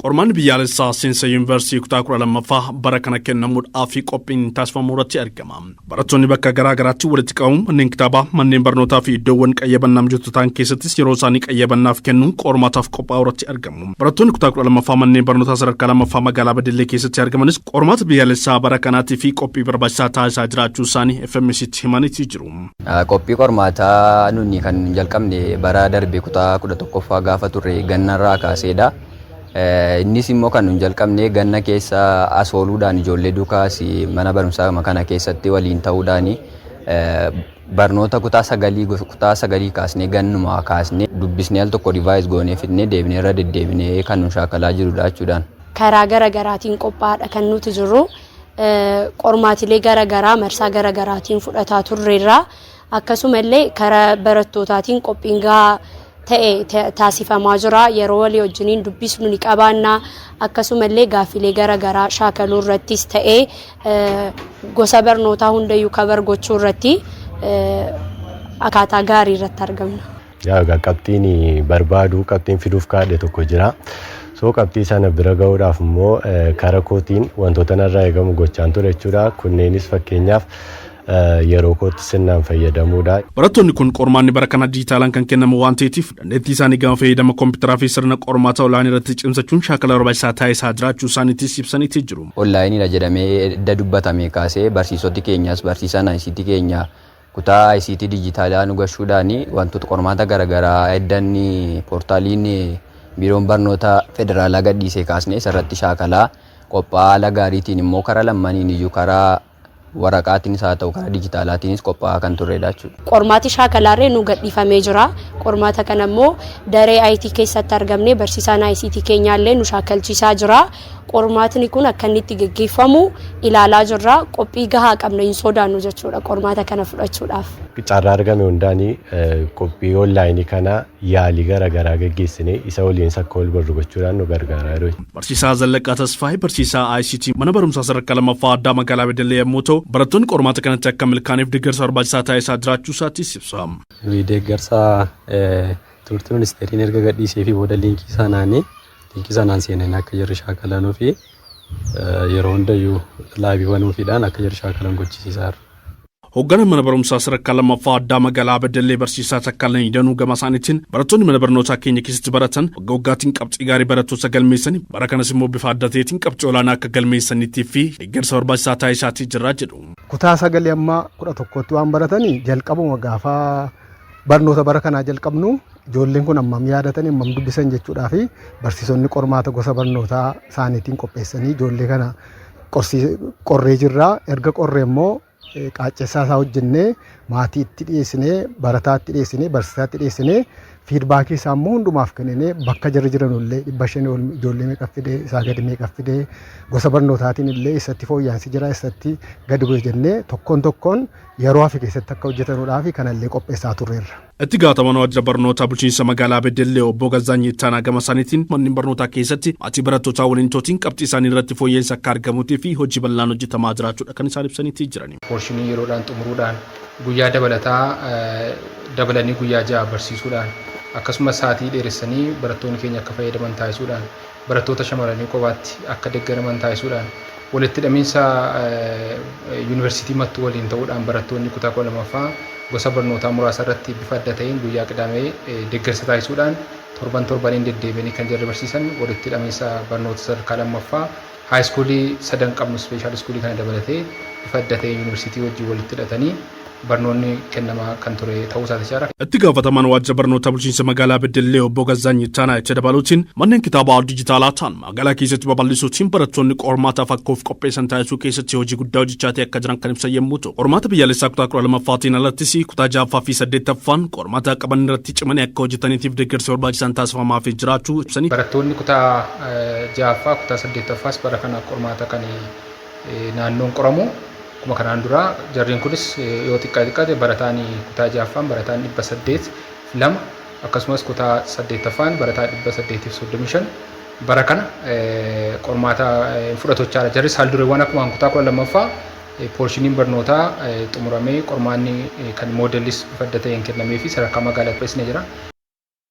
Qormaanni biyyaalessaa seensa yuunivarsiitii kutaa 12ffaa bara kana kennamuudhaaf qophiin taasifamuu irratti argama. Barattoonni bakka garaa garaatti walitti qabamuun manneen kitaabaa, manneen barnootaa fi iddoowwan qayyabannaa mijatoo ta'an keessattis yeroo isaanii qayyabannaaf kennuun qormaataaf qophaa'uu irratti argamu. Barattoonni kutaa 12ffaa manneen barnootaa sadarkaa lammaffaa magaalaa Beddellee keessatti argamanis qormaata biyyaalessaa bara kanaatii fi qophii barbaachisaa taasisaa jiraachuu isaanii FMCtti himaniitii jiru. Qophii qormaataa nuni kan jalqabne bara darbe kutaa 11ffaa gaafa turre gannarraa kaaseedha. Innis immoo kan nun jalqabne ganna keessa as ooluudhaan ijoollee duukaas mana barumsaa kana keessatti waliin ta'uudhaan barnoota kutaa sagalii kaasnee, gannuma kaasnee dubbisnee, al tokko revise goonee fidnee, deebinee irra deddeebinee kan nun shaakalaa jirudha jechuudhaan. Karaa gara garaatiin qophaa'aadha kan nuti jirru. Qormaatilee gara garaa marsaa gara garaatiin fudhataa turreerra. Akkasumallee karaa barattootaatiin qophiin gahaa ta'e taasifamaa jira. Yeroo walii wajjiniin dubbisnu ni qabaanna. Akkasumallee gaaffilee gara garaa shaakaluu irrattis ta'ee gosa barnootaa hundayyuu cover gochuu irratti akkaataa gaarii irratti argamna. Yaa, qabxiin barbaadu, qabxiin fiduuf kaadhe tokko jira. So qabxii sana bira gahuudhaaf immoo kara kootiin wantoota narraa eegamu gochaan ture jechuudha. Kunneenis fakkeenyaaf yeroo kootti sirnaan fayyadamuudha. Barattoonni kun qormaanni bara kana dijitaalaan kan kennamu waan ta'eef, dandeettii isaanii gama fayyadama kompiitaraa fi sirna qormaata onlaayinii irratti cimsachuun shaakala barbaachisaa taasisaa jiraachuu isaaniitis ibsaniitii jiru. Onlaayiniidha jedhamee edda dubbatame kaasee barsiisoti keenyas, barsiisaan ICT keenya kutaa ICT dijitaalaa nu gashuudhaan, wantoota qormaata garaagaraa eddanni poortaaliin biiroon barnoota federaalaa gadhiisee kaasnee isarratti shaakalaa qophaa'aa, haala gaariitiin immoo karaa lammaniin iyyuu, karaa waraqaatiinis haa ta'u karaa dijitaalaatiinis qophaa'aa kan turredha jechuudha. Qormaati shaakalaarree nu gadhiifamee jira. Qormaata kana immoo daree IT keessatti argamnee barsiisaan ICT keenyaallee nu shaakalchiisaa jira. Qormaatni kun akka inni itti geggeeffamu ilaalaa jirra. Qophii gahaa qabna, hin sodaannu jechuudha qormaata kana fudhachuudhaaf. Carraa argame hundaanii qophii onlaayinii kana yaalii garaagaraa geggeessinee isa waliin akka wal barru gochuudhaan nu gargaaraa jiru. Barsiisaa Zallaqaa Tasfaayee barsiisaa ICT mana barumsaa sadarkaa lammaffaa addaa magaalaa Beddellee yommuu ta'u, barattoonni qormaata kanatti akka milkaa'aniif deeggarsa barbaachisaa taasisaa jiraachuu isaatiis ibsa. Nuyi deeggarsa Timirti Ministeeriin erga gadhiisee fi booda liinkii sanaan seenanii akka jarri shaakalanuu fi yeroo hundayyuu laabii banuufiidhaan akka jarri shaakalan gochisiisaa jirra. Hoogganaan mana barumsaa sadarkaa lammaffaa addaa magaalaa Beddellee barsiisaa Takkaalee Danuu gama isaaniitiin, barattoonni mana barnootaa keenya keessatti baratan waggaa waggaatiin qabxii gaarii barattoota galmeessan, bara kanas immoo bifa adda ta'eetiin qabxii olaanaa akka galmeessaniitii fi deeggarsa barbaachisaa taasisaatii jirra jedhu. Kutaa sagalii amma 11tti waan baratanii jalqabuma gaafa barnoota bara kanaa jalqabnu ijoolleen kun ammam yaadatanii, ammam dubbisan jechuudhaa fi barsiisonni qormaata gosa barnootaa isaaniitiin qopheessanii ijoollee kana qorree jirra. Erga qorree immoo qaaccessaa isaa hojjennee, maatii itti dhiyeessinee, barataa itti dhiyeessinee, barsiisaa itti dhiyeessinee, feedbackii isaa immoo hundumaaf kenninee, bakka jarri jiran illee 500 ol ijoollee meeqa fidee, isaa gadi meeqa fidee, gosa barnootaatiin illee isatti fooyya'insi jira, isatti gadi bu'e jennee tokkoon tokkoon yeroo hafe keessatti akka hojjetanuudhaaf kanallee qopheessaa turreerra. Itti gaafatamaan waajjira barnootaa bulchiinsa magaalaa Beddellee obbo Gazaany Ittaanaa gama isaaniitiin, manneen barnootaa keessatti maatii barattootaa waliin tootiin qabxii isaanii irratti fooyya'insa akka argamuutii fi hojii bal'aan hojjetamaa jiraachuudha kan isaan ibsaniitii jiran. Porshinii yeroodhaan xumuruudhaan, guyyaa dabalataa dabalanii guyyaa 6 barsiisuudhaan, akkasumas sa'aatii dheeressanii barattoonni keenya akka fayyadaman taasisuudhaan, barattoota shamarranii kophaatti akka deeggaraman taasisuudhaan, walitti hidhamiinsa yuunivarsiitii Mattuu waliin ta'uudhaan barattoonni kutaa 12ffaa gosa barnootaa muraasa irratti bifa adda ta'een guyyaa Qidaamee deeggarsa taasisuudhaan, torban torbaniin deddeebianii kan jarri barsiisan, walitti hidhamiinsa barnoota sadarkaa lammaffaa high schoolii sadan qabnu, special schoolii kana dabalatee, bifa adda ta'een yuunivarsiitii wajjin walitti hidhatanii barnoonni kennamaa kan ture ta'uu isaati jechaadha. Itti gaafatamaan waajjira barnootaa bulchiinsa magaalaa Beddellee obbo Gazaany Ittaanaa itti dabaluutiin, manneen kitaabaa dijitaalaa ta'an magaalaa keessatti babal'isuutiin barattoonni qormaataaf akka of qopheessan taasisuu keessatti hojii guddaa hojjechaa akka jiran kan ibsan yommuu ta'u, qormaata biyyaalessaa kutaa 12ffaatiin alattis kutaa ja'affaa fi saddeettaffaan qormaata qaban irratti cimanii akka hojjetaniitiif deeggarsi barbaachisan taasifamaafii jiraachuu ibsanii. Barattoonni kutaa ja'affaa, kutaa saddeettaffaas bara kana qormaata kan naannoon qoramu. Akkuma kanaan dura jarreen kunis yoo xiqqaa xiqqaate barataan kutaa ja'affaan barataan 802, akkasumas kutaa saddeettaffaan barataa 835 bara kana qormaata fudhatochaadha. Jarris haaldureewwan akkuma kutaa 12ffaa portioniin barnootaa xumuramee, qormaanni kan moodelis bifa adda ta'een kennamee fi sadarkaa magaalaatti qopheessine jira.